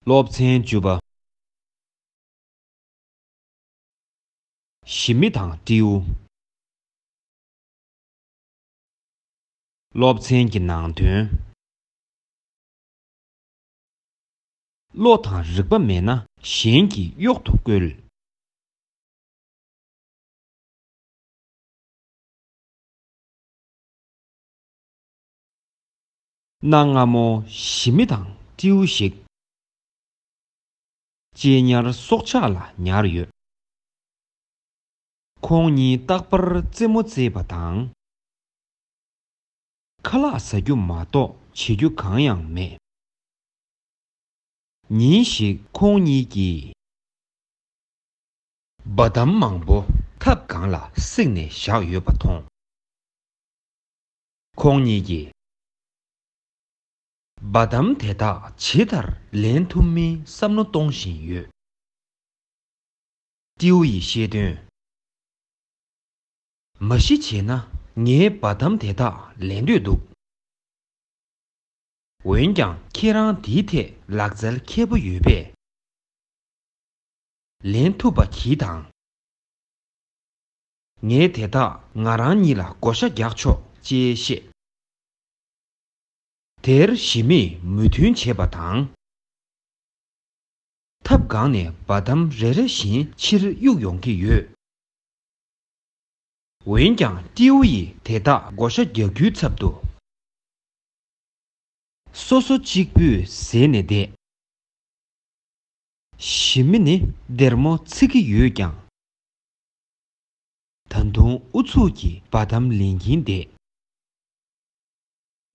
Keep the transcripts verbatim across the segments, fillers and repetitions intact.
སློབ་ཚན་བཅུ་པ། ཞི་མི་དང་སྤྲེའུ། སློབ་ཚན་གྱི་ནང་དོན། བློ་དང་རིག་པ་མེད་ན་གཞན་གྱིས་གཡོག་ཏུ་བཀོལ། གནའ་སྔ་མོ་ཞི་མི་དང་སྤྲེའུ་ཞིག་གཅེས་ཉར་སྲོག་ཆགས་ལ་ཉར་ཡོད། ཁོང་གཉིས་རྟག་པར་རྩེད་མོ་རྩེས་པ་དང་། ཁ་ལག་ཟ་རྒྱུ་མ་གཏོགས་བྱེད་རྒྱུ་གང་ཡང་མེད། ཉིན་ཞིག་ཁོང་གཉིས་ཀྱིས། བ་དམ་མང་པོ་ཐབ་སྒང་ལ་བསྲེགས་ནས་བཞག་ཡོད་པ་མཐོང་། ཁོང་གཉིས་ཀྱིས། བ་དམ་དེ་དག་ཇི་ལྟར་ལེན་ཐུབ་མིན་བསམ་བློ་གཏོང་བཞིན་ཡོད། སྤྲེའུ་ཡིས་བཤད་དོན། མ་གཞི་བྱས་ན་ངས་བ་དམ་དེ་དག་ལེན་འདོད་འདུག། འོན་ཀྱང་ཁྱེད་རང་འདིའི་ཐད་ལག་རྩལ་མཁས་པོ་ཡོད་པས། ལེན་ཐུབ་པ་གྱིས་དང་། ངས་དེ་དག་ང་རང་ཉིད་ལ་བགོ་བཤའ་རྒྱག་ཆོག་ཅེས་བཤད། དེར་ཞི་མིས་མོས་མཐུན་བྱས་པ་དང་། ཐབ་སྒང་ནས་བ་དམ་རེ་རེ་བཞིན་ཕྱིར་གཡུག་ཡོང་གི་ཡོད། འོན་ཀྱང་སྤྲེའུ་ཡིས་དེ་དག་བགོ་བཤའ་རྒྱག་རྒྱུའི་ཚབ་ཏུ། སོ་སོ་གཅིག་པུས་བཟས་ནས་བསྡད། ཞི་མི་ནི་སྡེར་མོ་འཚིག་གི་ཡོད་ཀྱང་། ད་དུང་ཨུ་ཚུགས་ཀྱིས་བ་དམ་ལེན་གྱིན་བསྡད།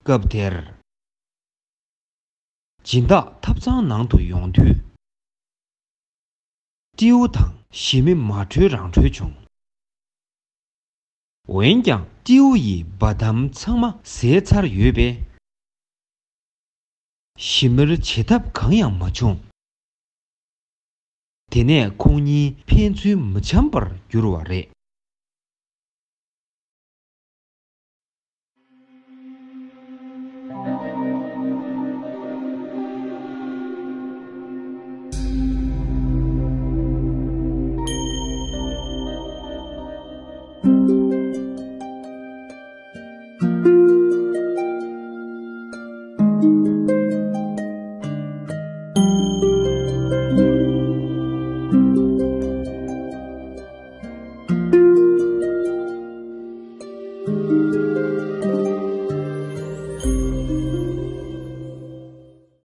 སྐབས་དེར། སྦྱིན་བདག་ཐབ་ཚང་ནང་དུ་ཡོང་དུས། སྤྲེའུ་དང་ཞི་མི་མ་གྲོས་རང་གྲོས་བྱུང་། འོན་ཀྱང་སྤྲེའུ་ཡིས་བ་དམ་ཚང་མ་བཟས་ཚར་ཡོད་པས། ཞི་མིར་བྱེད་ཐབས་གང་ཡང་མ་བྱུང་། དེ་ནས་ཁོང་གཉིས་ཕན་ཚུན་མི་འཆམ་པར་གྱུར་བ་རེད།